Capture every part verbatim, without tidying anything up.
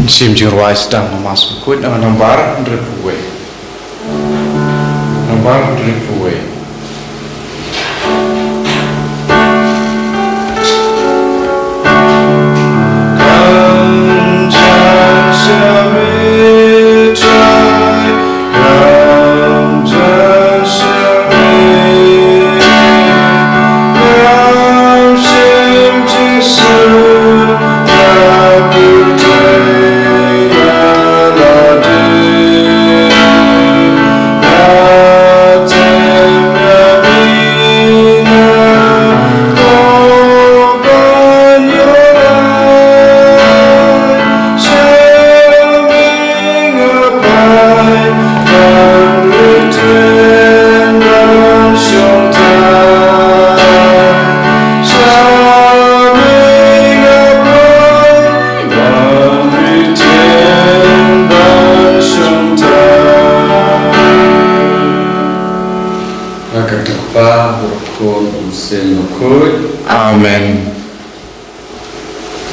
Shim jingrwai sdang ha Mass Bakhuid na ka nombar hynriewphew wei. Nombar hynriewphew wei. Ha ka kyrteng u Kpa, bad u Khun, bad u Mynsiem Bakhuid. Amen.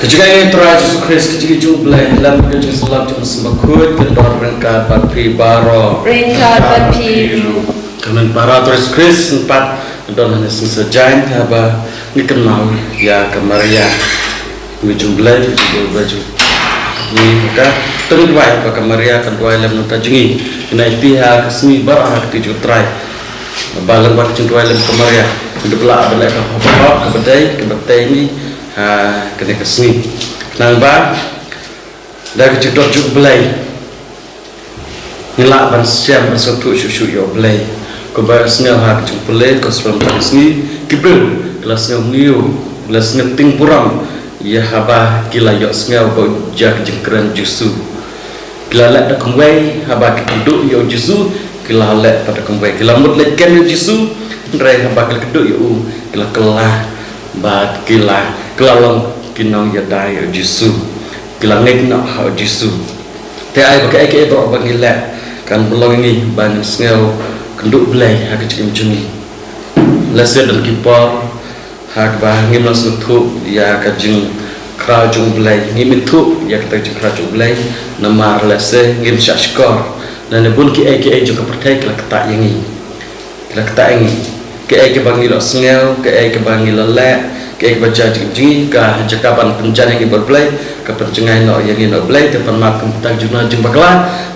Ka jingïeit u Trai Jisu Khrist, ka jingïeit jong u Blei, lem ka jingïeit jong u Mynsiem Bakhuid, kin don ryngkat bad phi baroh. Ryngkat bad phi ruh. Kyrmen para u Trai Jisu Khrist, ngin pat don hangne ha Sngi Saitjaiñ, haba ngi kynmaw ïa ka Maria. Ngi jong u Blei, jong u Blei jong ngi ka. To ngin duwai ba ka Maria kan duwai lem na ka bynta jong ngi. Ngin ïa ïaid ha ka sngi baroh ha ka kti jong u Trai. Ba lem bad ka jingduwai lem ka Maria, ngi dei ban lah ban leh ka hok kaba dei, kaba dei ngi ha kane ka sngi. Khnang ba da ka jingdon jong u Blei ngin lah ban sngewthuh shuh shuh ïa u Blei. Kumba sngew ha ka jingpule, ka sngewthuh ka sngi, ki briew ki la sngewmyntoi, ki la sngewthuh burom ïa haba ki la ïohsngew ba u jia ka jingkren Jisu. Ki la leh da kumwei, haba ki kynduh ïa u Jisu, ki la leh pat da kumwei. Ki la mut leh kem ïa u Jisu, hynrei haba ki la kynduh ïa u, ki la kylla bad ki la, ki la long ki nongïada ïa u Jisu. Ki la ngeit noh ha u Jisu. Te ai ba kaei kaei baroh ba ngi leh kan pynlong ïa ngi ba ngin sngew kynduh Blei ha ka jingim jong ngi. Lehse don ki por ha kaba ngim lah sngewthuh ïa ka jingkhraw jong u Blei, ngim ithuh ïa kata ka jingkhraw jong u Blei, namar lehse ngim shah shkor lane bun kiei kiei jong ka pyrthei ki la ktah ïa ngi. Ki la ktah ïa ngi. Kaei kaba ngi la sngew, kaei kaba ngi la leh, kaei kaba jia jingim jong ngi, ka jaka ban pynjan ïa ngi bad u Blei, ka pynjngai noh ïa ngi na u Blei. Te pan map kum kita ki jingkyrkhu jingbakla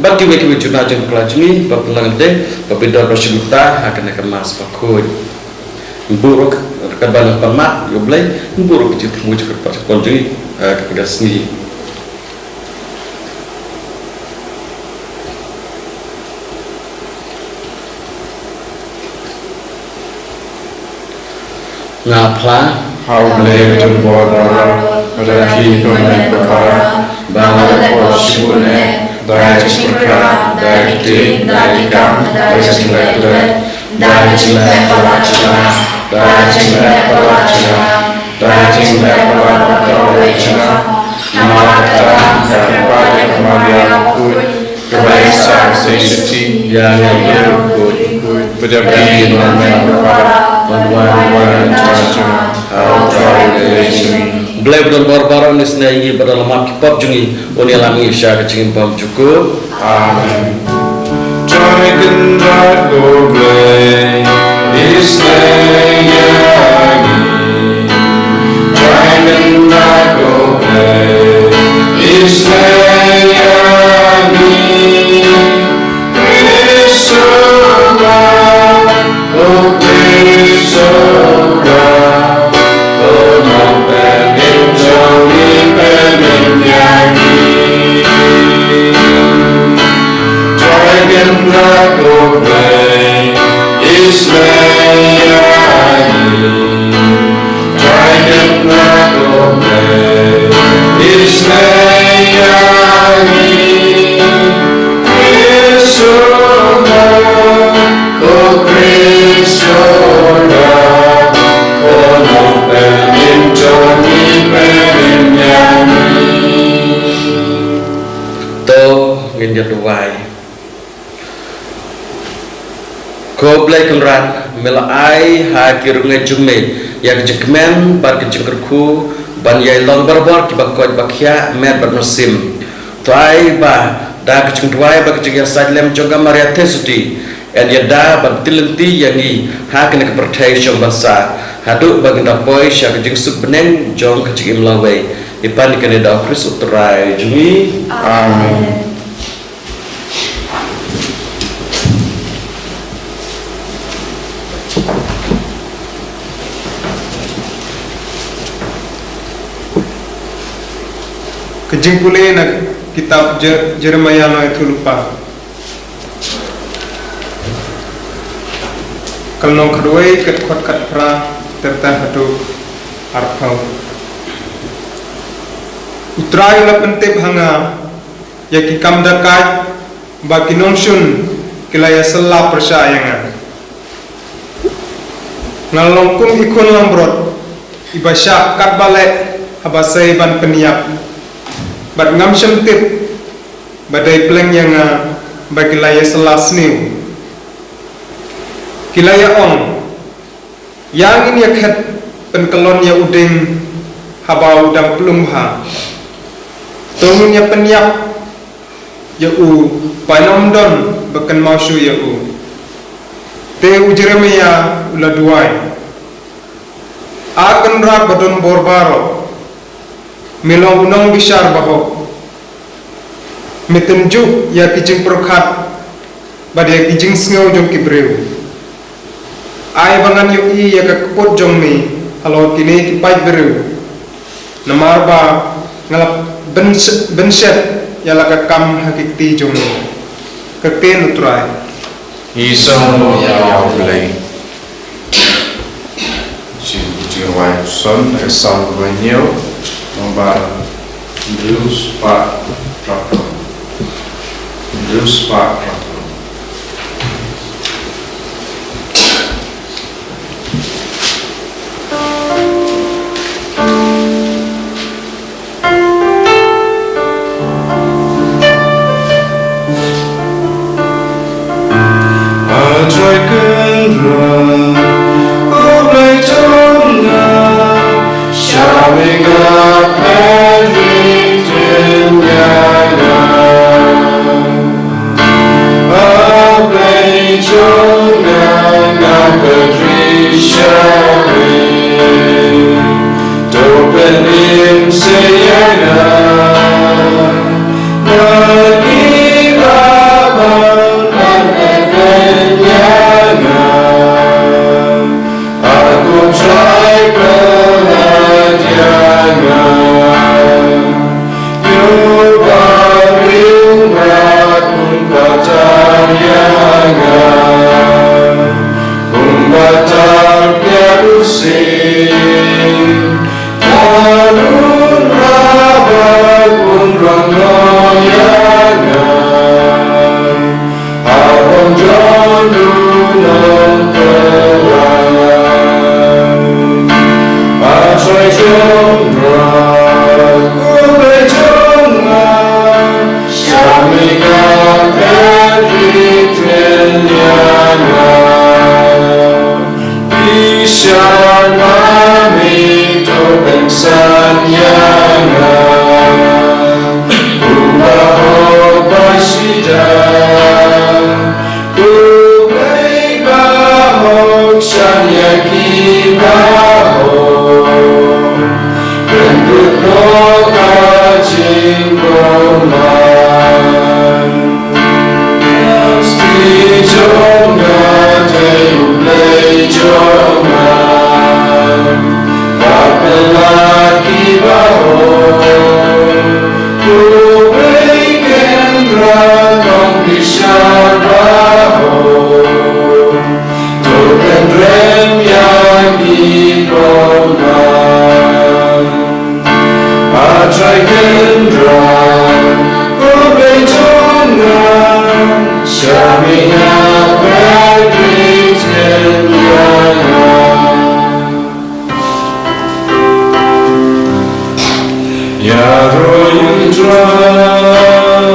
bad kiwei kiwei ki jingkyrkhu jingbakla jong ngi, ba pynlong ïa ngi ba pyndonkam sha kita ha kane ka Mass Bakhuid. Buh ruh ka ban pan map ïa u Blei, buh ruh ka jingthmu jingkyrpad jingkyrkhu jong ngi ha kane ka sngi. Nga phla ha u Blei uba don bor baroh, uba da ki kyrmen bapara, ba nga la leh pop shibun eh, da ka jingpyrkhat, da ka ktien, da ka kam, da ka jingleh khlem, da ka jingleh palat jong nga, da ka jingleh palat jong nga, da ka jingleh palat jong nga. Namar kata, nga kyrpad ïa ka Maria bakhuid, kaba ïaisah shisha ïa ngi bakhuid, bad ïa phi ki nongkmen bapara, ban wan ban wan ïa ka jingkyrkhu jong nga ha u Trai Blei jong ngi. Blei uba don bor baroh un isynei ïa ngi bad un ïalam ki pop jong ngi, un ïalam ïa ngi sha ka jingim bymjukut. Amen. Trai Kynrad ko Blei, isynei ïa ngi. Trai Kynrad ko Blei, isynei ïa ngi. Khrist u Trai, ko Khrist u Trai, ko Nongpynim jong ngi, pynïaid ïa ngi. Trai Kynrad ko Blei, isynei ïa ngi. Trai Kynrad ko Blei, isynei ïa ngi. Khrist u Trai, ko Khrist u Trai, ko Nongpynim jong ngi, pynïaid ïa ngi. To ngin ïa duwai. Ko Blei Kynrad, me la ai ha ki riewngeit jong me ïa ka jingkmen bad ka jingkyrkhu ban ïai long barabor kiba koit ba khiah met bad mynsiem. Trai ba da ka jingduwai bad ka jingïasaid lem jong ka Maria Theisotti, yn ïada bad pynlynti ïa ngi ha kane ka pyrthei shong ban sah, haduh ba ngin da poi sha ka jingsuk bneng jong ka jingim lawei. Ngi pan ïa kane da u Khrist u Trai jong ngi. Amen. Ka jingpule na kitab Je-, Jeremiah nongïathuhlypa. Ka lynnong khatwei, ka dkhot khatphra, ter tan haduh arphew. U Trai u la pyntip ha nga ïa ki kam dakait, ba ki nongshun ki la ïasylla pyrshah ïa nga. Nga long kum i khun langbrot iba shah katba leh haba sei ban pynïap, bad ngam shym tip ba dei pleng ïa nga ba ki la ïasylla sniew. Ki la ïa ong, ïa ngin ïa khet pynkyllon ïa u dieng haba u dang plung bha. To ngin ïa pynïap ïa u, ba ngin ym don ba kynmaw shuh ïa u. Te u Jeremiah u la duwai, A Kynrad ba don bor baroh, me long u nongbishar bahok. Me tynjuh ïa ki jingpyrkhat bad ïa ki jingsngew jong ki briew. Ai ba ngan ïohi ïa ka kput jong me halor kine ki paid briew, namar ba nga la byn-, bynshet ïa la ka kam ha ki kti jong me. Ka ktien U Trai. Ngi sngewbha ïa U Blei. Jing, jingrwai son, eh, Salm ba hynñiew, nombar hynriew spah phra phra. Hynriew spah phra phra. A Trai Kynrad, U Blei jong nga, shah me nga, peit ïa nga. A Blei jong nga, nga pyrshah ri, to pynïeng seh ïa nga. Nga ngi ba ban ban pynïeng ïa nga. A ko Trai, pynïeng ïa nga. Ïoh ba ring ba un batar ïa nga, un batar pynïap u sing. Ba un rah ba un rong noh ïa nga. Harum jong u nongkylla. A Trai jong nga, U Blei jong nga, shah me nga, peit ïa nga. Bishar ma me, to pynsan ïa nga. U bahok ba shidan, U Blei bahok, shan ïa ki bahok. Pynkut noh ka jingkyrmen. Sti jong nga, dei U Blei jong nga. Ba pynlait ki bahok. U Blei Kynrad, long bishar bahok. To pynrem ïa ki bymman. A Trai Kynrad, U Blei jong nga, shah me nga, peit ïa nga. Ïaroh ïa U Trai,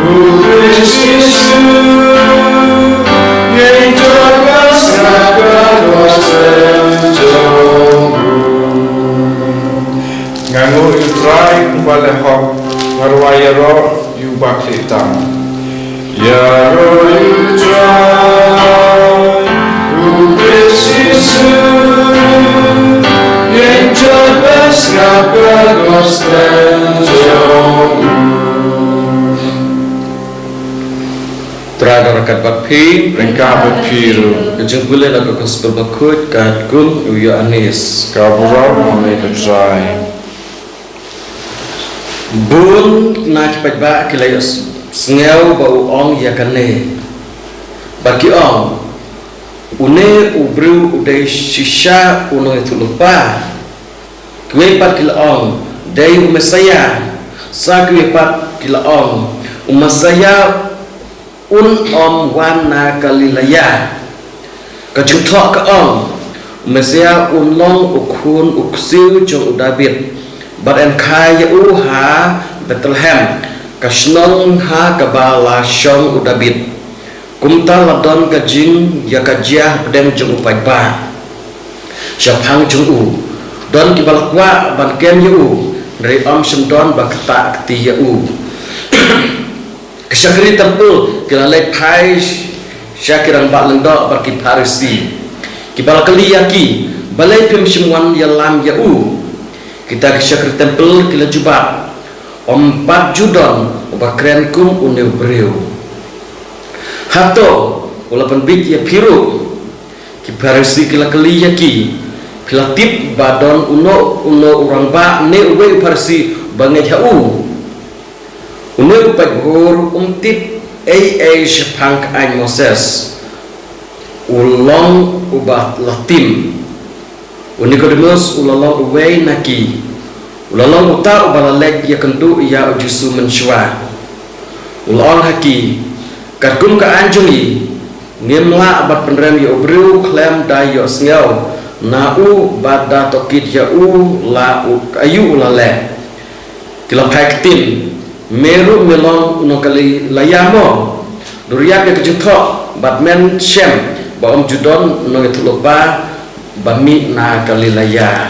U Khrist Jisu, ïeit jong ka sngap ka gospel jong u. Nga nguh ïa U Trai uba leh hok, Arwah ïaroh ïa u bakhlieh tam. Ïaroh ïa u jai, u Khrist Jisu, ïeng jot ban sngap ka gospel jong u. Trai da ryngkat bad phi. Ryngkat bad phi ruh. Ka jingpule na ka gospel bakhuid katkum u Ïoannis. Ka burom ha me ko Trai. Bun na ki paidbah ki la ïohsngew ba u ong ïa kane, bad ki ong, une u briew u dei shisha u nongïathuhlypa. Kiwei pat ki la ong, dei u Messaïah. Sa kiwei pat ki la ong, u Messaïah un ym wan na Galilea. Ka jingthoh ka ong, u Messaïah un long u khun u ksiew jong u Dabid, bad yn kha ïa u ha Bethlehem, ka shnong ha kaba la shong u Dabid. Kumta la don ka jingïakajia hapdeng jong u paidbah shaphang jong u. Don kiba la kwah ban kem ïa u, hynrei ym shym don ba ktah kti ïa u. Ki shakri templ ki la leit phai sha ki rangbah lyngdoh bad ki Pharisi, kiba la kylli ïa ki, balei phim shym wan ïalam ïa u? Kita ki shakri templ ki la jubab, ym pat ju don uba kren kum une u briew. Hato u la pynbit ïa phi ruh? Ki Pharisi ki la kylli ïa ki, phi la tip ba don uno uno u rangbah ne uwei u Pharisi ba ngeit ha u? Une u paidbah um tip ei ei shaphang ka aiñ Moses, u long uba la tim. U Nikodemos u la long uwei na ki, u la long uta uba la leit ïakynduh ïa u Jisu mynshuwa. U la ong ha ki, katkum ka aiñ jong ngi, ngim lah ban pynrem ïa u briew khlem da ïohsngew na u bad da tohkit ïa u la u, aïu u la leh. Ki la phai ktien, me ruh me long u nong Galilea mo? Durïap ïa ka jingthoh bad men shem ba ym ju don u nongïathuhlypa ba mih na Galilea.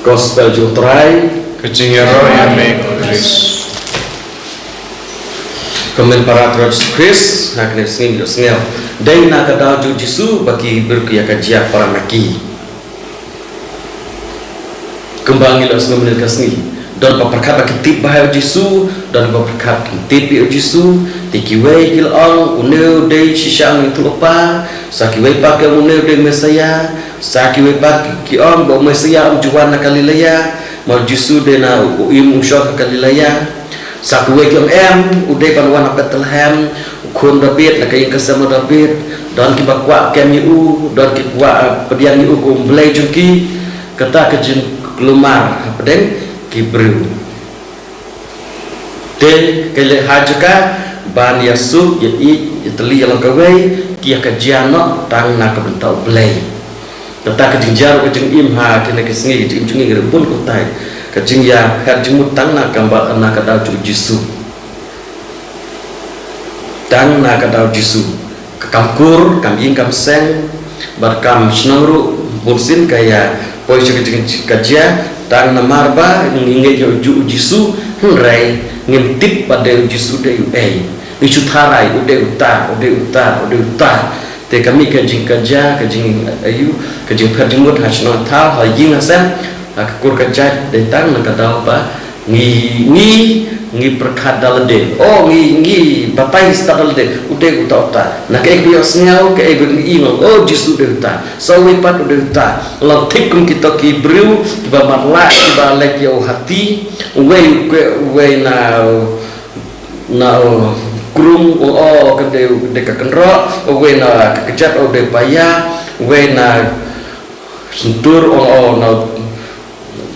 Gospel jong u Trai. Ka jingïaroh ïa me ko Khrist. Ko hynmen para Trai Jisu Khrist, ha kane ka sngi ngi ïohsngew, dei na ka daw jong u Jisu ba ki briew ki ïakajia para ma ki. Kumba ngi la ïohsngew mynne ka sngi, don ba pyrkhat ba ki tip bha ïa u Jisu, don ba pyrkhat kim tip ïa u Jisu. Te kiwei ki la ong, une u dei shisha u nongïathuhlypa. Sa kiwei pat ki ong, une u dei Messaïah. Sa kiwei pat ki ong ba u Messaïah um ju wan na Galilea, namar u Jisu dei na u, u im u shong ha Galilea. Sa kiwei ki ong, em, u dei ban wan ha Bethlehem, u khun Dabid, na ka ïing ka sem u Dabid. Don kiba kwah kem ïa u, don ki kwah, eh, pdiang ïa u kum u Blei jong ki. Kata ka jingkulmar hapdeng ki briew. Te ka leh ha jaka ban ïasuk, ïa ïeit, ïatylli ïa la kawei, ki ïakajia noh tang na ka bynta u Blei. Kata ka jingjia ruh ka jingim ha kine ki sngi, ka jingim jong ngi ruh bun kumtai. Ka jingïapher jingmut tang na ka ba, na ka daw jong u Jisu. Tang na ka daw Jisu. Ka kam kur, kam ïing kam seng, bad kam shnong ruh, bunsien ka ïa poi sha ka jing, ka jia, tang namar ba ngi ngeit ïa u Ju, u Jisu, hynrei ngim tip ba dei u Jisu dei uei. Ngi shu tharai, u dei uta, u dei uta, u dei uta. Te ka mih ka jing, ka jia, ka jing, aïu, ka jingpher jingmut ha shnong thaw, ha ïing ha sem, ha ka kur ka jait, dei tang na ka daw ba ngi, ngi, ngi pyrkhat da lade. O, ngi, ngi batai stad da lade. U dei uta uta. Na kaei ba ïohsngew, kaei ba ngi ïohi, o, Jisu dei uta. Sa uwei pat u dei uta. Long thik kum kito ki briew kiba marlah, kiba leit ïa u hati. Uwei, uwei, uwei na, na, o, krung, o, o, ka dei, dei ka kynroh. Uwei na ka kjat, o, dei paia. Uwei na shyntur, ong, o, na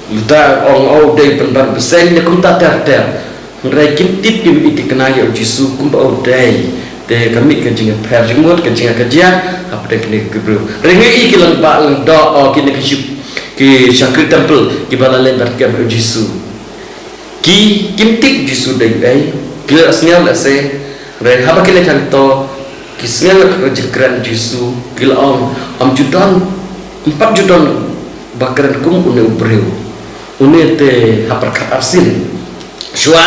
Lada ong, o, dei pynban bseiñ ne kumta ter ter. Hynrei kim tip, kim ïohi thikna ïa u Jisu kumba u dei. Te ka mih ka jingïapher jingmut, ka jingïakajia hapdeng kine ki briew. Hynrei ngi ïohi ki rangbah lyngdoh, o, kine ki ship, ki shakri templ kiba la leit ban kem ïa u Jisu. Ki, kim tip Jisu dei uei, ki la sngew lehse. Hynrei haba ki leit hangto, ki sngew ïa ka jingkren Jisu, ki la ong, ym ju don, ym pat ju don ba kren kum une u briew. Une te ha pyrkhat arsien. Shuwa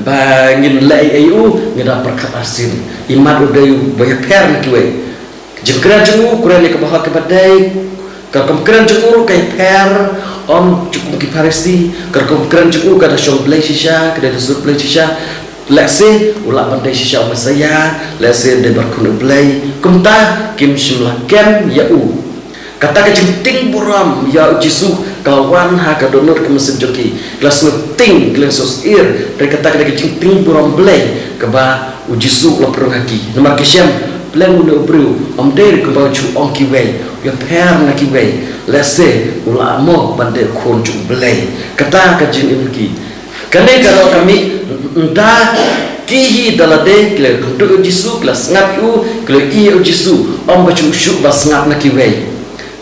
ba ngin leh ei ei u, ngin da pyrkhat arsien. Imat u dei u ba ïapher na kiwei. Ka jingkren jong u kren ïa kaba hok kaba dei. Ka rukom kren jong u ka ïapher, ym ju kum ki Pharisi. Ka rukom kren jong u ka da shong Blei shisha, ka da sur Blei shisha. Lehse u lah ban dei shisha u Messaïah, lehse dei ba khun u Blei. Kumta kim shym la kem ïa u. Kata ka jingtieng burom ïa u Jisu ka la wan ha ka dohnud ka mynsiem jong ki. Ki la sngewtieng, ki la sngewsyier, hynrei kata ka dei ka jingtieng burom Blei kaba u Jisu u la pynrung ha ki. Namar ki shem, pleng une u briew, ym dei ruh kumba u ju ong kiwei, u ïapher na kiwei, lehse u la mo ban dei u khun jong u Blei. Kata ka jingim ki. Kane ka ruh ka mih, ynda ki hi da lade, ki la kynduh ïa u Jisu, ki la sngap ïa u, ki la ïohi ïa u Jisu, ym ba shu shu ba sngap na kiwei.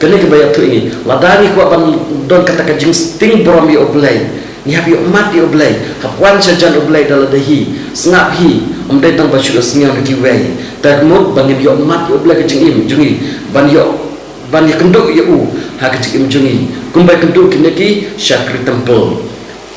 Kane kaba ïathuh ïa ngi, lada ngi kwah ban don kata ka jingtieng burom ïa u Blei, ngi hap ïohmat ïa u Blei, hap wan sha jan u Blei da lade hi, sngap hi, ym dei tang ba shu ïohsngew na kiwei. Te ka mut ba ngin ïohmat ïa u Blei ka jingim jong ngi, ban ïoh, ban ïakynduh ïa u ha ka jingim jong ngi. Kumba ïakynduh kine ki shakri temple.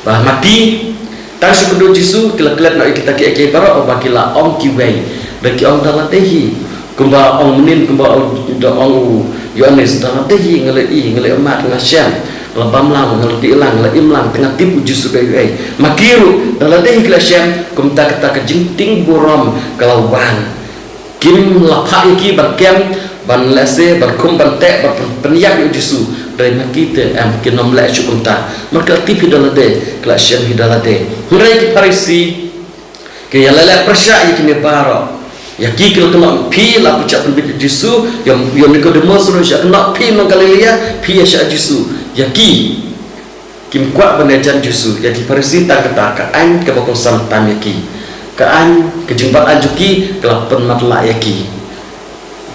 Ba ha Mati, tang shu kynduh Jisu, ki la klet noh ïa kita kiei kiei baroh ba ki la ong kiwei. Da ki ong da lade hi. Kumba ong mynnin, kumba ong, da ong u Ïoannis, da lade hi nga la ïohi, nga la ïohmat, nga shem. Nga la bam lang, nga la dih lang, nga la im lang, te nga tip u Jisu dei uei. Ma ki ruh, da lade hi ki la shem, kumta kata ka jingtieng burom ka la wan. Kim la phah ïa ki ban kem, ban lehse, ban khum, ban teh, ban pyn-, pynïap ïa u Jisu. Hynrei ma ki te em, kin ym leh shuh kumta. Namar ki la tip hi da lade, ki la shem hi da lade. Hynrei ki Pharisi ki ïaleh leh pyrshah ïa kine baroh. Ïa ki ki la kynnoh, phi la pyrshah pynbit ïa u Jisu, ïa, ïa u Nikodemus ruh shah kynnoh, phi nong Galilea, phi ïa shah Jisu. Ïa ki kim kwah ban ïajan Jisu, ïa ki Pharisi tang kata ka aiñ kaba kongsan tam ïa ki. Ka aiñ, ka jingbat aiñ jong ki ka la pynmatlah ïa ki.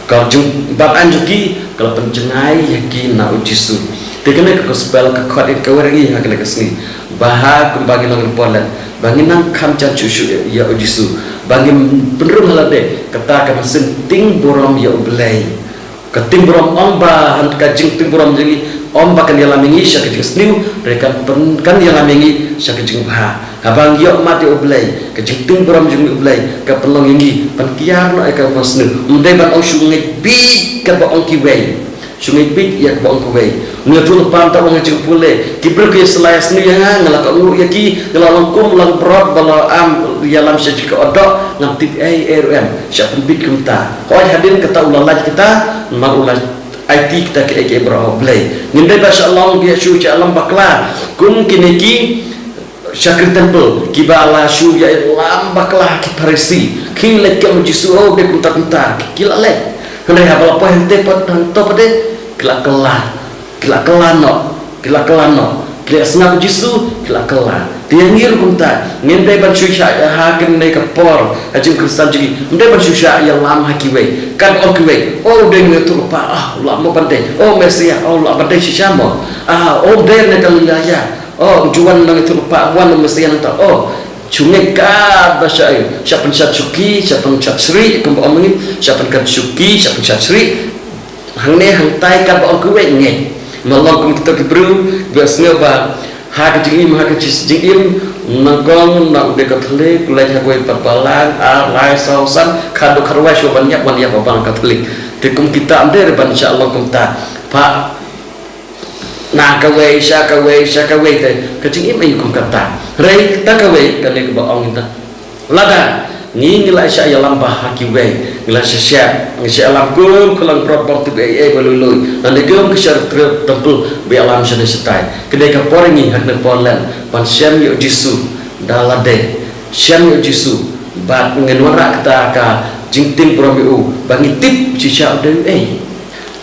Ka jingbat aiñ jong ki ka la pynjngai ïa ki na u Jisu. Te kane ka gospel ka khot ïa ka wer ngi ha kane ka sngi. Ba ha kumba ngi long por leh, ba ngin nang kham jan shuh shuh ïa u Jisu. Ba ngin pynrung ha lade kata ka mynsiem tieng burom ïa u Blei. Ka tieng burom ym ba, ha ka jingtieng burom jong ngi, ym ba kan ïalam ïa ngi sha ka jingsniew, hynrei kan pyn-, kan ïalam ïa ngi sha ka jingbha. Haba ngi ïohmat ïa u Blei, ka jingtieng burom jong ngi u Blei ka pynlong ïa ngi ban kiar noh ïa ka mynsiem. Ym dei ban ong shu ngeit beit kaba ong kiwei. Shu ngeit beit ïa kaba ong kiwei. Ngi ïathuh lypa, mynta ong ha jingpule, ki briew ki ïasyllai ïasniew ïa nga, nga la kohnguh ïa ki, nga la long kum u langbrot ba la am ïalam sha jingkodoh, ngam tip ei ei ruh em. Shah pynbit kumta. Hooid, hadien kata u la lait kata, namar u la aiti kita kiei kiei baroh ha u Blei. Ngim dei ban shah long, ba shu shah long bakla kum kine ki shakri temple kiba la shu ïalam bakla ha ki Pharisi. Ki leit kem u Jisu, oh, dei kumta kumta, ki la leit. Hynrei haba la poi hangtei pat hangto pat de, ki la kylla. Ki la kylla noh, ki la kylla noh. Ki la sngap u Jisu, ki la kylla. Te ïa ngi ruh kumta, ngim dei ban shu shah ïa ha kane ka por ha jingkhristan jong ngi. Ngim dei ban shu shah ïalam ha kiwei. Kan ong kiwei, oh, dei ngi ïathuh lypa, ah, u lah mo ban dei. Oh, Messiah, oh, u lah ban dei shisha mo. Ah, oh, dei na Galilea. Oh, u ju wan nang ïathuh lypa, wan u Messiah nangta. Oh, shu ngeit katba shah, shah pynshad shuki, shah pynshad shrieh, kumba ong ngi, shah pynshad shuki, shah pynshad shrieh. Hangne hangtai katba ong kiwei ngeit. Ma long kum kita ki briew ba sngew ba ha ka jingim, ha ka jingim, nyngkong na u dei Katholik, u leit ha kawei pat balang, ar, lai, saw, san, khatduh, khatrwai, shuwa ban ïap, wan ïap ha balang Katholik. Te kum kita ym dei ruh ban shah long kumta. Phah na kawei sha kawei sha kawei te ka jingim aïu kum kata. Hynrei tang kawei kane kaba ong ita. Lada ngi, ngi la shah ïalam bha ha kiwei, ngi la shah shah, ngi shah ïalam kum ki langbrot bym tip ei ei ba lui lui. Lada ngi kum ki shakri temple ba ïalam shane shatai. Ka dei ka por ngi ha kane por lem ban shem ïa u Jisu da lade. Shem ïa u Jisu bad ngin wanrah kata ka jingtieng burom ïa u ba ngi tip shisha u dei uei.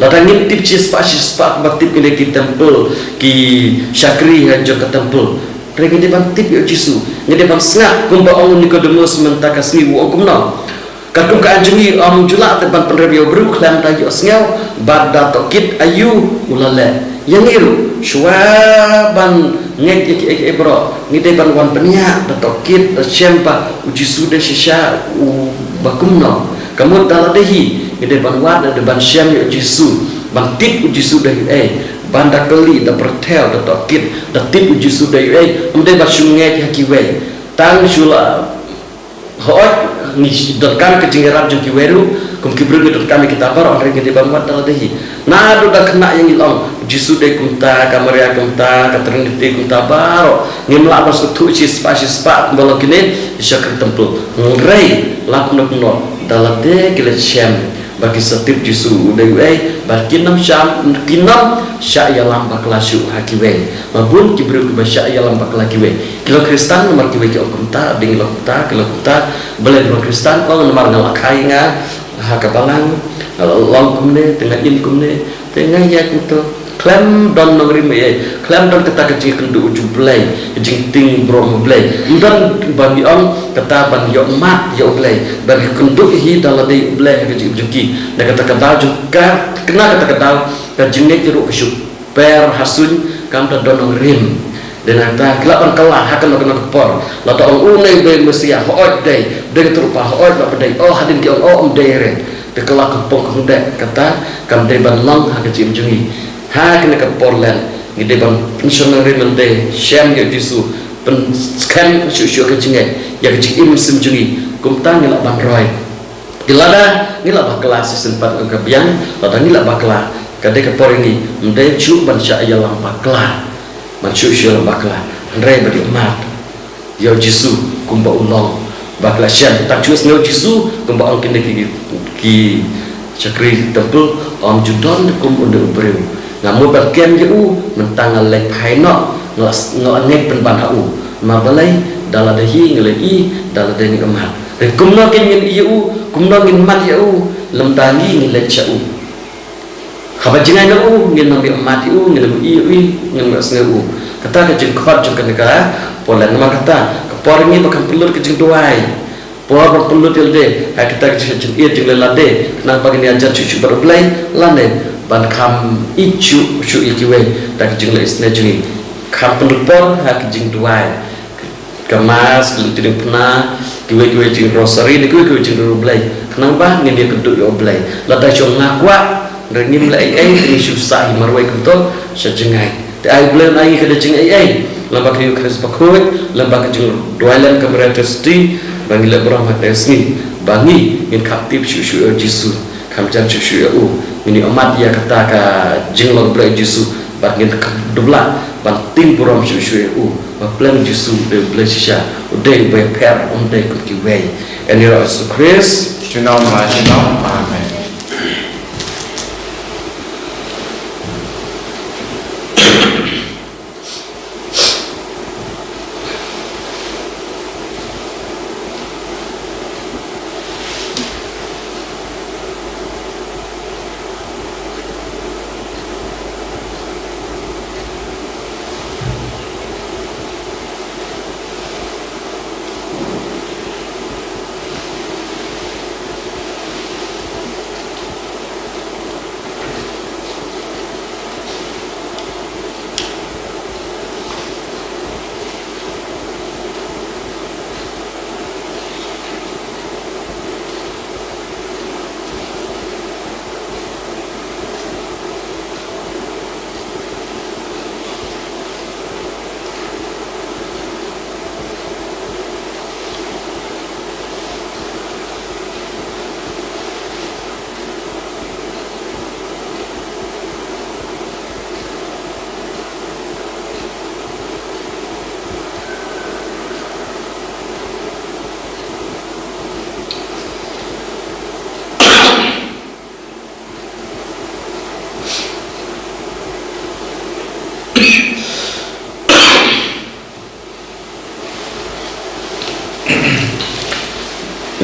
Lada ngim tip shispah shispah ba tip kine ki temple, ki shakri ha jong ka temple. Hynrei ngi dei ban tip ïa u Jisu, ngi dei ban sngap kumba ong u Nikodemus mynta ka sngi, u ong kumno. Katkum ka aiñ jong ngi ym ju lah te ban pynrem ïa u briew khlem da ïohsngew bad da tohkit aïu u la leh. Ïa ngi ruh, shuwa ban ngeit ïa kiei kiei baroh, ngi dei ban wan bniah da tohkit, da shem ba u Jisu dei shisha uba kumno. Ka mut da lade hi ngi dei ban wad, da ban shem ïa u Jisu, ban tip u Jisu dei uei, Ban da kylli, da pyrthei, da tohkit, da tip u Jisu u dei uei, ym dei ban shu ngeit ha kiwei. Tang shu la hooid, ngi donkam ka jingïarap jong kiwei ruh, kum ki briew ngi donkam ïa kita baroh, hynrei ngi dei ban wad da lade hi. Naduh da khynnah ïa ngi la ong, u Jisu dei kumta, ka Maria kumta, ka Trinity kumta baroh. Ngim lah ban sngewthuh shispah shispah kumba long kine, sha ka temple. Hynrei, la kumno kumno, da lade ki la shem. Ba ki sa tip Jisu u dei uei, ba kin ym shah, kin ym shah ïalam bakla shuh ha kiwei. Ba bun ki briew kiba shah ïalam bakla kiwei. Ki long Khristan namar kiwei ki ong kumta, dei ngi long kumta, ki long kumta. Balei ngi long Khristan, ong namar nga la kha ïa nga ha ka balang, nga la long kumne, te nga im kumne, te nga ïaid kumto. Khlem don nongrim ei ei, khlem don kata ka jingïakynduh u Blei, ka jingtieng burom u Blei. Ym don ba ngi ong kata ban ïoh mad ïa u Blei, ban ïakynduh hi da lade u Blei ha ka jingim jong ki. Na kata ka daw jong ka, na kata ka daw ka jingngeit ruh ka shu per ha suiñ, kam da don nongrim. Dei na kata ki lah ban kylla ha kano kano ka por. Lada ong u dei u Messiah, hooid dei, dei ka trupa, hooid lah ba dei. Oh, hadien ki ong oh ym dei re. Te kylla ka pong ka hynde kata kam dei ban long ha ka jingim jong ngi. Ha kane ka por leh ngi dei ban pynshong nongrim, ngi dei shem ïa u Jisu, pynskhem shuh shuh ka jingngeit ïa ka jingim mynsiem jong ngi. Kumta ngi lah ban roi. Te lada ngi lah bakla shisien pat ka biang, lada ngi lah bakla, ka dei ka por ïa ngi, ym dei shuh ban shah ïalam bakla. Ban shu shu ïalam bakla, hynrei ban ïohmad ïa u Jisu kumba u long. Ba ka la shem, tang shu sngew u Jisu kumba ong kine ki, ki shakri temple, ym ju don kum une u briew. Nga mut ban kem ïa u, mynta nga leit phai noh, nga la, nga la ngeit pynban ha u. Namar balei, da lade hi ngi la ïohi, da lade ngi ïohmad. Te kumno kin ngin ïohi ïa u, kumno ngin mad ïa u, lymda ngi ngi leit sha u. Haba jngai na u, ngin ym ïohmad ïa u, ngin ym ïohi ïa u, ngin ym sngew u. Kata ka jingkhot jong kane ka por leh, namar kata ka por ngi ba kan pynlut ka jingduwai. Por ban pynlut ïa lade ha kata ka jingïeit jong lade, khnang ba ngin ïajan shuh shuh bad U Blei, lane ban kham ïeit shuh shuh ïa kiwei da ka jingleh isynei jong ngi. Kham pynlut por ha ka jingduwai. Ka Mass, ka lynti diengphna, kiwei kiwei jing Rosary, ne kiwei kiwei jing U Blei. Khnang ba ngin ïakynduh ïa U Blei. Lada shong nga kwah, hynrei ngim leh ei ei, ngin shu sah hi marwei kumto sha jngai. Te ai U Blei un ai ngi ka jingaiei, lem bad ka Eucharist bakhuid, lem bad ka jingduwai lem ka Maria Theisotti, ba ngin leh burom ha kane ka sngi, ba ngi ngin kham tip shuh shuh ïa U Jisu, kham jan shuh shuh ïa u, ngin ïohmad ïa kata ka jinglong Blei Jisu, bad ngin kham dup lah ban tieng burom shuh shuh ïa u. Ba pleng Jisu, U Blei shisha, u dei uba ïapher, um dei kum kiwei. Ïa ngi ruh Jisu Khrist. Junom la junom. Amen.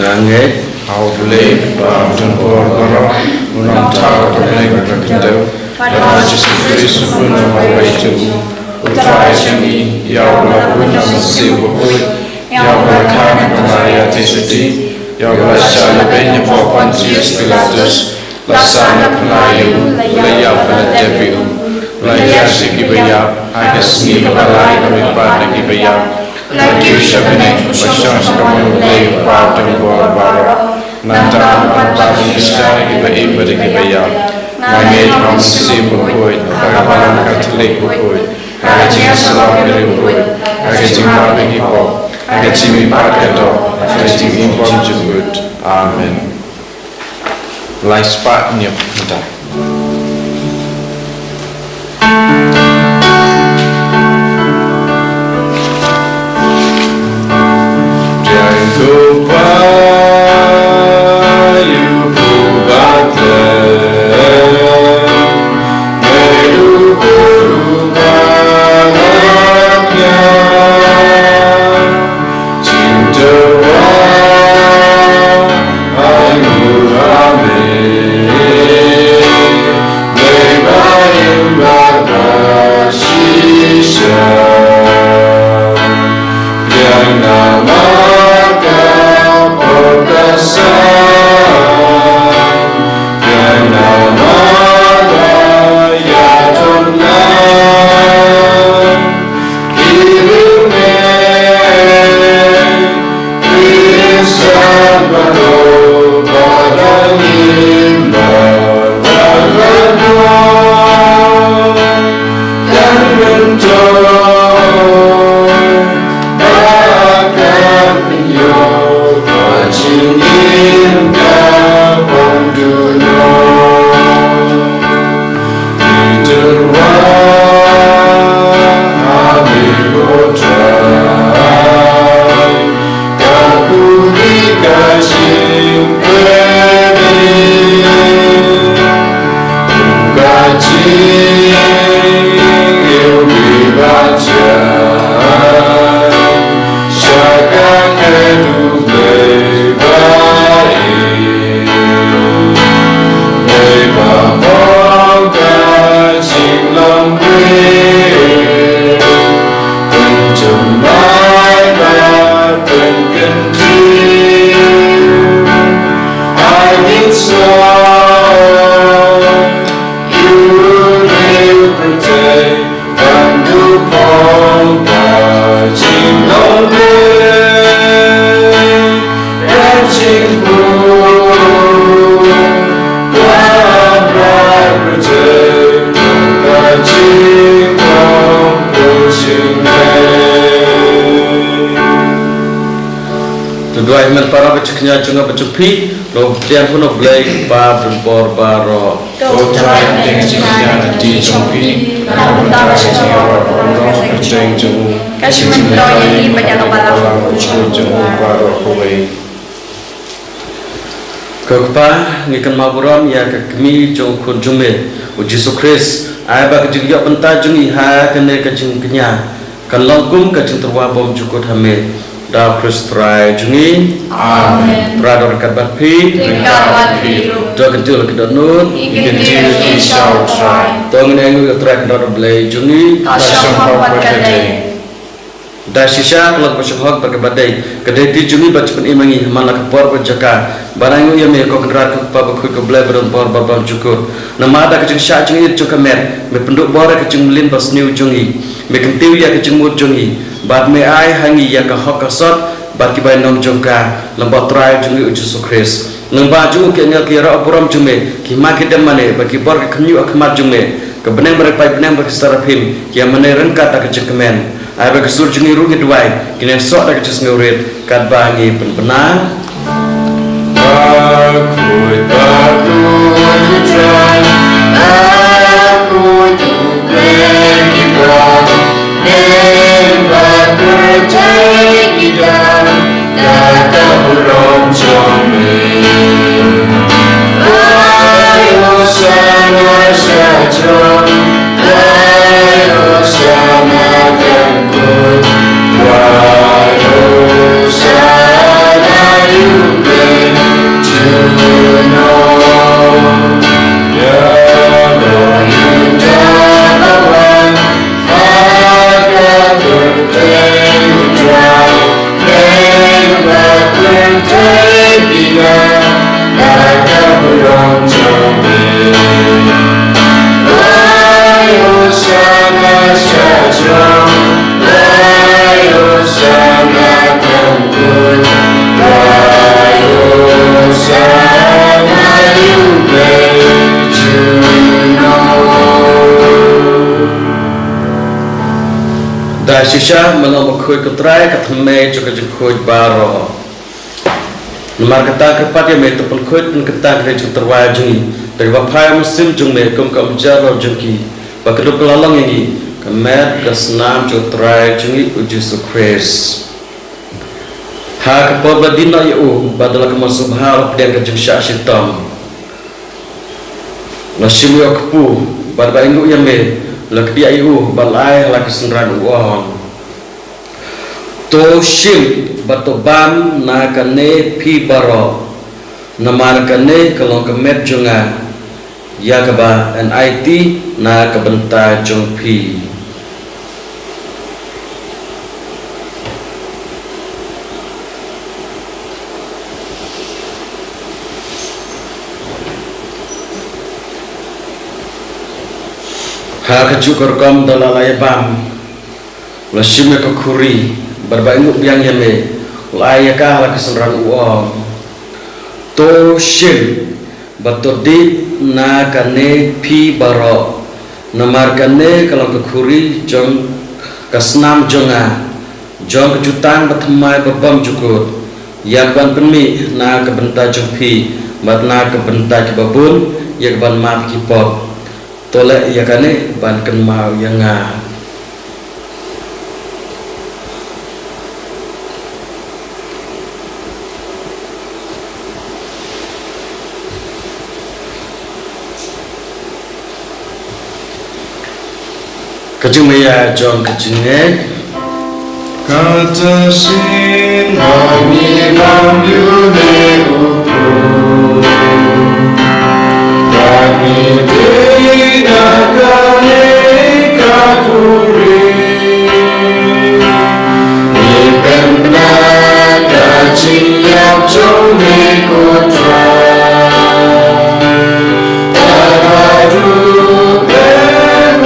Nga ngeit ha U Blei, Kpa uba don bor baroh, u Nongthaw, uba bym leit bad ka kynthei, bad ha U Jisu Khrist, u khun jong U Blei, u Trai jong ngi, ïa uba la bun na U Mynsiem Bakhuid, ïa uba la kha na ka Maria Theisotti, ïa uba la shah lehbeiñ hapoh Pontius Pilatus, la sah na phylla ïa u, la ïap bad la tep ïa u, la hiar sha ki baïap, ha ka sngi kaba lai la mihpat na ki baïap, la kiew sha bneng, la shong sha kamon U Blei U Kpa uba don bor baroh. Nangta un wan ban pynjah ïa kiba im bad ïa kiba ïap. Nga ngeit ha u Mynsiem Bakhuid, ha ka balang Katholik bakhuid, ha ka jingïasyllok ïa ki riewkhuid, ha ka jingmap ïa ki pop, ha ka jingmihpat ka doh, ha ka jingim bymjukut. Amen. Lai spah ñiuh mynta. To duwai ïa me para ba ju kñia jong nga ba ju phi, lo diang pun o Blei ba don bor baroh. To Trai, ïa ka jingkñia ka jong phi, na ka bynta ka jingïarap ba ong ka jong u, ka jingmyntoi ïa ngi bad ïa ka balang jong u baroh kawei. Ko Kpa, ngi kynmaw burom ïa ka kmie jong u Khun jong me, u Jisu Khrist, ai ba ka jingïoh bynta jong ngi ha kane ka jingkñia kan long kum ka jingtyrwa bymjukut ha me, da u Khrist Trai jong ngi. Amen. Trai don ryngkat bad phi. Ryngkat bad phi ruh. To kyntiew la ki dohnud. Ki kyntiew ki sha u Trai. To ngin ainguh ïa u Trai Kynrad U Blei jong ngi. Ka shong hok bad ka dei. Da shisha ka long kaba shong hok bad kaba dei, ka dei ti jong ngi ban pynim ïa ngi ha man la ka por bad jaka ban ainguh ïa me, ko Kynrad, ko Kpa bakhuid, ko Blei ba don bor bad bymjukut. Namar da ka jingshah jingit jong ka met, me pynduh bor ïa ka jingmlien basniew jong ngi. Me kyntiew ïa ka jingmut jong ngi bad me ai ha ngi ïa ka hok ka sot bad ki bainong jong ka. Lyngba u Trai jong ngi u Jisu Khrist. Lyngba jong u ki angel ki ïaroh burom jong me, ki hima ki dem mane, bad ki bor ki khynñiuh ha khmat jong me. Ka bneng bad ki paidbneng bad ki saraphim ki ïa mane ryngkat da ka jingkmen. Ai ba ki sur jong ngi ruh, ngi duwai, kin ïasoh da ka jingsngewrit katba ngi pynbna. Shisha, me long bakhuid ko Trai, ka thymmei jong ka jingkhuid baroh. Namar kata kyrpad ïa me, to pynkhuid pynkyntang ka jingtyrwa jong ngi da kaba phai mynsiem jong me kum ka umjar jong ki, ba kan dup la long ïa ngi ka met ka snam jong u Trai jong ngi u Jisu Khrist. Ha ka por ba la die noh ïa u bad da la ka mon sngewbha la pdiang ka jingshah shitom, la shim ïa u kpu bad ba ainguh ïa me, la kdiah ïa u bad la ai ha la ki synran, u ong: To shim bad to bam na kane phi baroh, namar kane ka long ka met jong nga, ïa kaba yn aiti na ka bynta jong phi. Ha kajuh ka rukom da la la ïa bam, la shim ïa ka khuri bad ba ainguh biang ïa me, la ai ïa ka ha la ki synran, u ong: To shim bad to dih na kane phi baroh, namar kane ka long ka khuri jong ka snam jong nga, jong ka jutang bathymmai babymjukut, ïa kaban pynmih na ka bynta jong phi bad na ka bynta kiba bun, ïa kaban map ki pop. To leh ïa kane ban kynmaw ïa nga. Ka jingmaïa jong ka jingngeit. Kata shisien ba ngi bam ïa une u kpu, ba ngi dih na kane ka khuri, ngi pynbna ka jingïap jong me ko Trai, tad haduh pynban.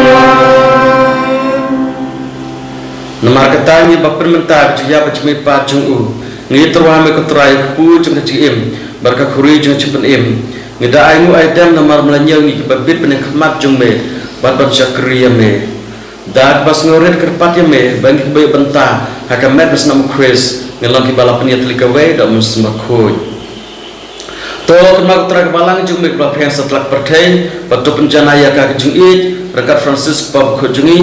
Namar kata ngi ba pynmynta ka jingïap bad jingmihpat jong u, ngi tyrwa ha me ko Trai, u kpu jong ka jingim bad ka khuri jong ka jingpynim. Ngi da ainguh aidem namar me la ñiew ngi kiba bit ban ïeng ha khmat jong me bad ban shakri ïa me. Da kaba sngewrit kyrpad ïa me ba ngi kiba ïoh bynta ha ka met ka snam u Khrist, ngin long kiba la pynïatylli kawei da u Mynsiem Bakhuid. To kynmaw ko Trai ka balang jong me kaba la pyrshang satlak pyrthei, bad to pynjanai ïa ka ka jingïeit ryngkat Francis Pope bakhuid jong ngi,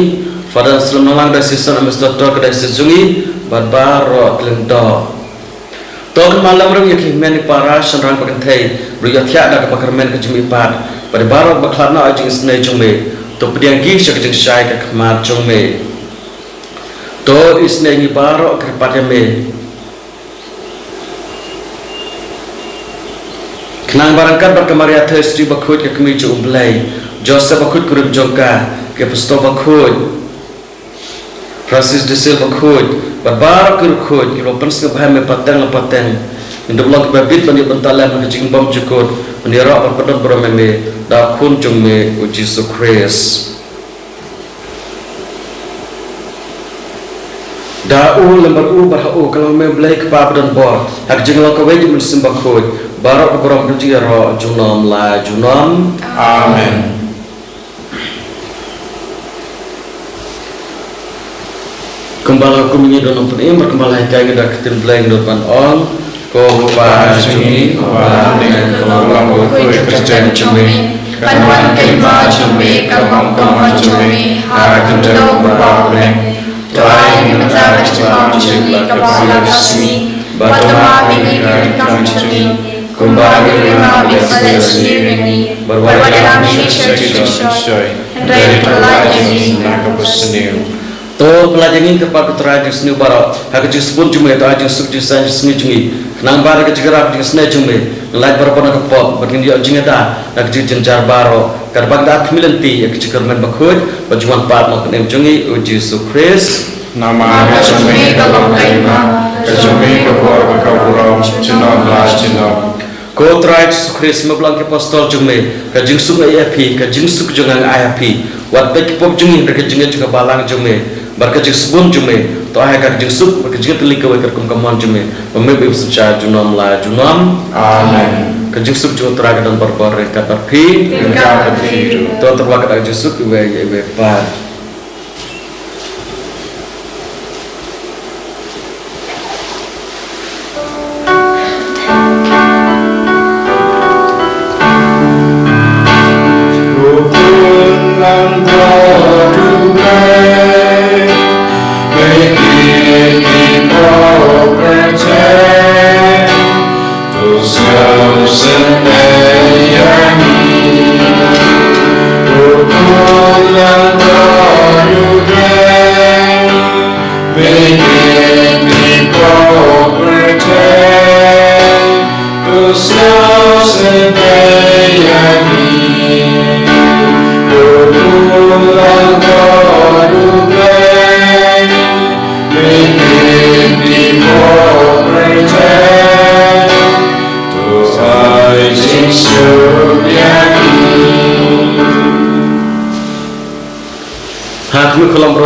Father Slem Nonglang Diocese, Mister Tor ka diocese jong ngi, bad baroh ki lyngdoh. To kynmaw lamrim ïa ki hynmen ki para, shynrang bad kynthei ba la ïohthiah da kaba kyrmen ka jingmihpat, bad ïa baroh ba khlad noh ha ka jingisynei jong me, to pdiang ki sha ka jingshai ka khmat jong me. To isynei ngi baroh kyrpad ïa me. Khnang ba ryngkat bad ka Maria Theisotti bakhuid ka kmie jong u Blei, Joseph bakhuid kurim jong ka, ki apostol bakhuid, Francis de Sales bakhuid, bad baroh ki riewkhuid kiba la pynsngewbha ïa me pateng la pateng, ngin dup long kiba bit ban ïoh bynta lem ha ka jingbymjukut, ban ïaroh bad pyndonburom ïa me da u Khun jong me u Jisu Khrist. Da u, lem bad u, bad ha u, ka long me u Blei Kpa badonbor, ha ka jinglong kawei jong u Mynsiem Bakhuid, baroh ka burom ka jingïaroh junom la junom. Amen. Kumba la hukum ngi don ong pynim, bad kumba la hikai ngi da ka ktien Blei ngi don ban ong: Ko Kpa jong ngi, ko ba ha bneng, ko ba long bakhuid ha ka kyrteng jong me. Kan wan ka hima jong me, kan long ka mon jong me, ha ka khyndew kumba ha bneng. To ai ngi mynta ka jingbam jong ngi kaba ha la ka sngi, bad to map ïa ngi ka kam jong ngi, kumba ngi ruh ngi map ïa kiba leh sniew ïa ngi, bad wat ïalam ïa ngi sha ka jingshoi, hynrei to pyllait ïa ngi na kaba sniew. To pyllait ïa ngi ko Kpa, ko Trai jingsniew baroh, ha ka jingsbun jong me to ai jingsuk jingsain jingsngew jong ngi, khnang ba da ka jingïarap jingsngew jong me, ngin lait barabor na ka pop, bad ngin ïoh jingïada na ka jingjynjar baroh, katba ngi da khmih lynti ïa ka jingkyrmen bakhuid bad jingwan pat u Nongpynim jong ngi u Jisu Khrist. Namar ka jong me ka long ka hima, ka jong me ka bor bad ka burom junom la junom. Ko Trai Jisu Khrist, me ba la ong ki apostol jong me, ka jingsuk nga ai ïa phi, ka jingsuk jong nga nga ai ha phi. Wat peit ki pop jong ngi, hynrei ka jingngeit jong ka balang jong me bad ka jingsbun jong me, to ai ha ka ka jingsuk bad ka jingtylli kawei katkum ka mon jong me, ba me ba im synshar junom la junom. Amen. Ka jingsuk jong u Trai ka don barabor ryngkat bad phi. Ryngkat bad phi ruh. To tyrwa ka da ka jingsuk iwei ïa iwei pat.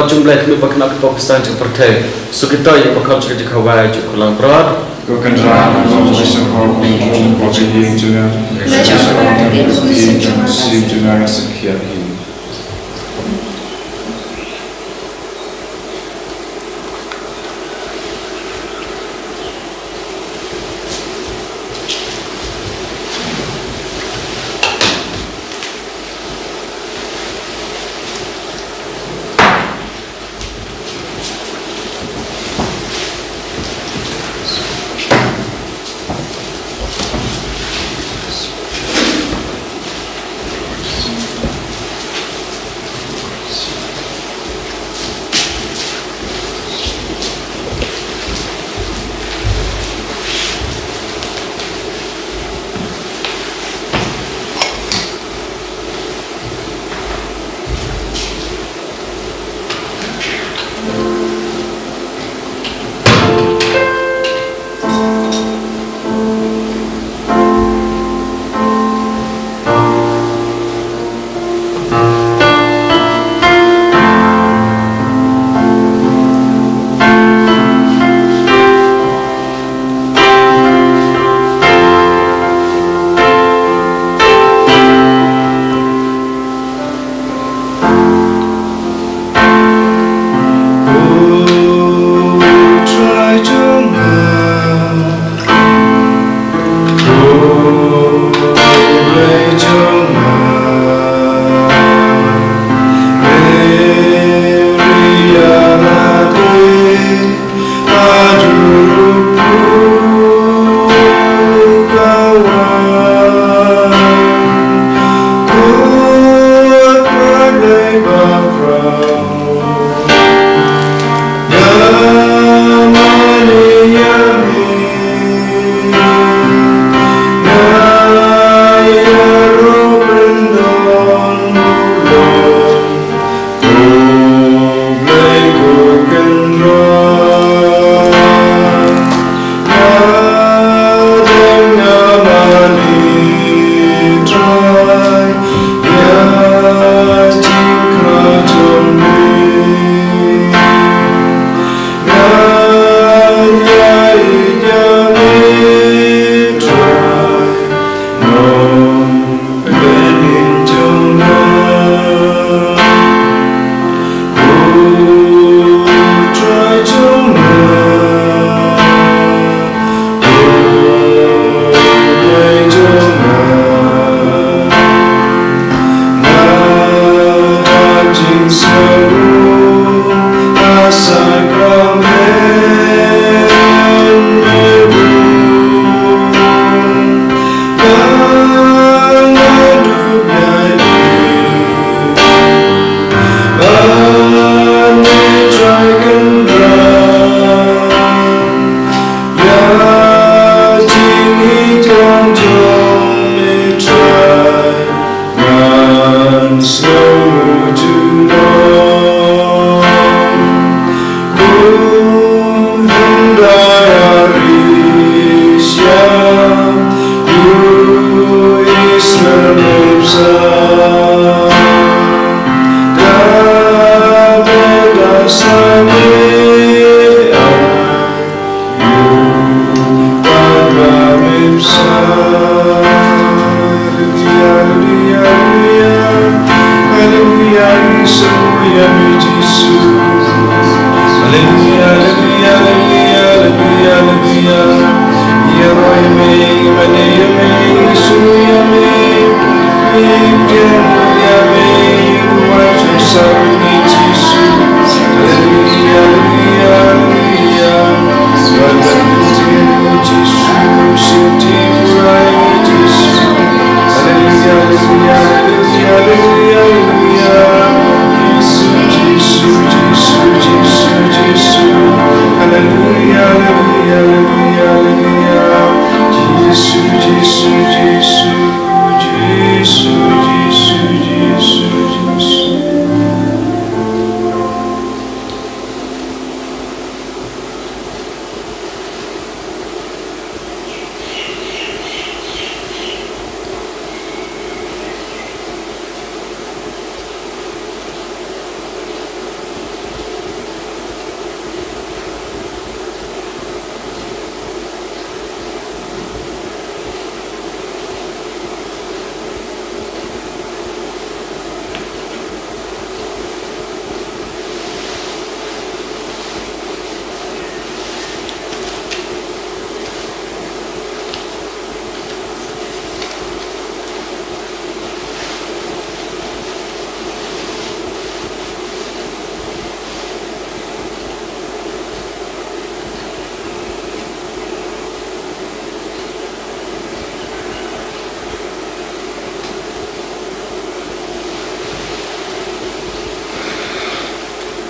Jong U Blei, kmie bad khynnah ka pop ka sdang jong ka pyrthei. Suk ïa ki, ïa ki bakhot sha ka jingkhawai jong u Khun Langbrot. Ko Kynrad, ïoh ïa ki sngewbha, ïoh ïa ki jingkyrkhu, ïoh ïa ki jingkyrkhu, ïoh ïa ki jingkyrkhu, ïoh ïa ki jingkyrkhu.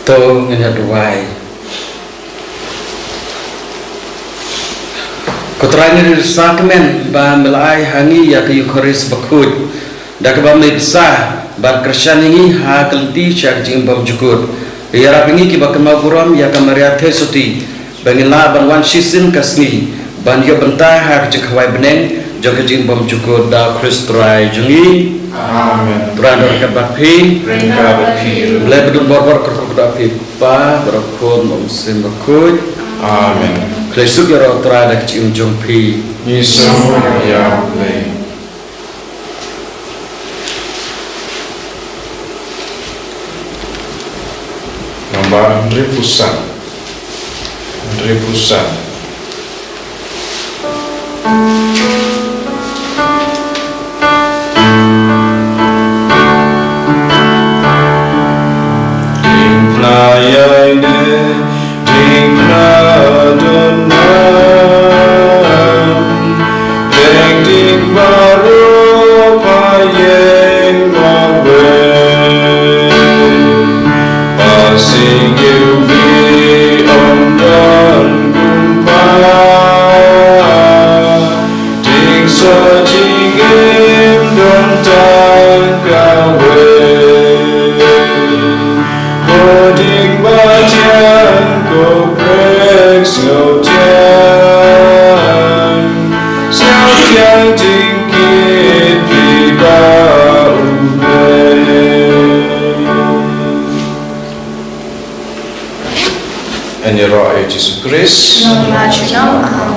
To ngin ïa duwai. Ko Trai, ngi ri sngewkmen ba me la ai ha ngi ïa ka Eukharist bakhuid, da kaba me bsa bad kyrshan ïa ngi ha ka lynti sha ka jingim bymjukut. Ïarap ïa ngi kiba kynmaw burom ïa ka Maria Theisotti, ba ngin lah ban wan shisien ka sngi ban ïoh bynta ha ka jingkhawai bneng jong ka jingim bymjukut, da U Khrist Trai jong ngi. Amen. Trai un don ryngkat bad phi. Ryngkat bad phi. Blei ba don bor bor kyrkhu da phi, Pa bad U Khun bad U Mynsiem Bakhuid. Amen. Khublei suk ïa U Trai da ka jingim jong phi. Ngi sngewbha ïa U Blei. Nambar hynriewphew san. Hynriewphew san. Ding pla ïaineh, ding pla don nam, deng ding baroh pha ïeng marwei. Ba sing ïa u wi ym don kumba, ding soh jingim don tang kawei. Ko ding ba thiang, ko pyrshah sngewthiang, sngewthiang jingkit phi ba U Blei. Yn ïaroh ïa U Jisu Khrist. Nongpynim.